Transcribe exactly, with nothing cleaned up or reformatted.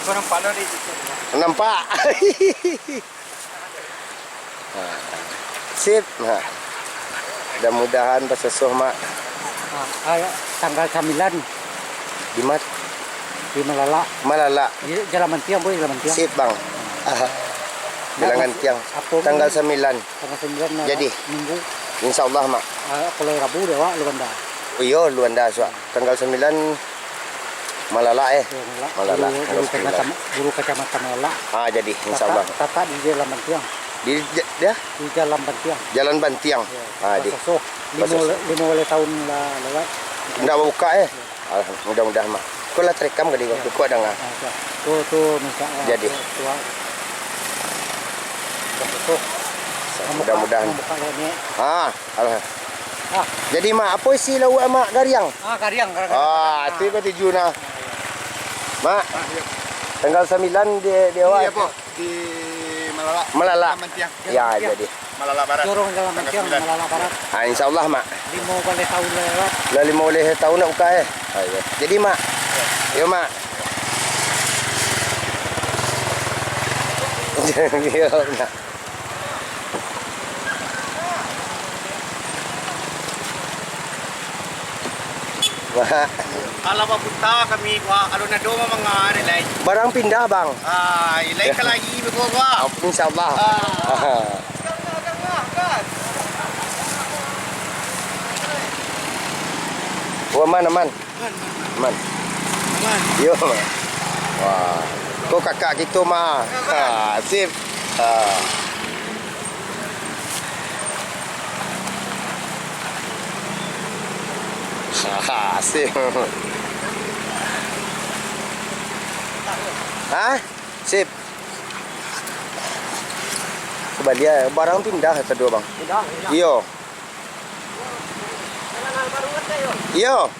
Nampak lo di situ. Nampak. Ha. Sip. Ha. Mudah-mudahan basosoh, Mak. Ah, ah, tanggal sambilan. Di mat? Di Malala. Malala. Di Jalan Bantiang, boy, Jalan Bantiang. Sip, Bang. Ah. Bilangan tiang. Apo tanggal sambilan. Tanggal sambilan, ah, jadi. Minggu. Insya Allah, Mak. Ah, kalau Rabu dia, Wak, Luanda. Iyo, Luanda, suak. Tanggal sambilan Malala, eh. Iyo, Malala. Malala, guru, guru tanggal sambilan. Kacamata, guru kacamata Malala. Ah, jadi, insya Allah. Tatak, tatak di Jalan Bantiang. Di ja-, dia? Di Jalan Bantiang. Jalan Bantiang. Iyo, ah, di. Basosoh. Limo, basosoh. Limo baleh tahun lah lewat. Ndak babuka, eh? Iyo. Alah, mudah-mudahan, Mak. Ko lah tarekam kali, Bang. Iyo. Ko danga. Ah, tu. Tu, tu, minta, ah, jadi. Tu, tu, ah. Basosoh. Mudah-mudahan. Mambuka, mambuka lewat ni. Ah. Alah. Ah. Jadi, Mak, apo isi lauak, Mak? Gariang? Ah, gariang, gariang. Ah, tu katuju nah. Mak, ah, iyo. Tanggal sambilan di, di awak. Di apo? Di Malala. Malala. Jalan Bantiang. Ya, jadi. Malala Barat. Jorong Jalan Bantiang, tanggal sambilan. Malala Barat. Ah, insya Allah, Mak. Limo baleh tahun lah lewat. Lah limo baleh tahun ndak buka, eh? Ah, iyo. Jadi, Mak. Iyo. Iyo, Mak. Iyo, Mak. Wah. Alah baputa kami, wah, kalau nado mah manga, dek lai. Barang pindah, Bang. Ah, lai ka lai beko, wah. Insya Allah. Ah. Oh, aman, aman. Aman, aman. Aman. Aman. Yo. Wah. Ko kakak kito mah. Aman. Ha, sip. Ha. Ha, sip. Ha? Sip. Sabaliak, barang pindah kaduo, Bang. Pindah, pindah. Iyo. Iyo.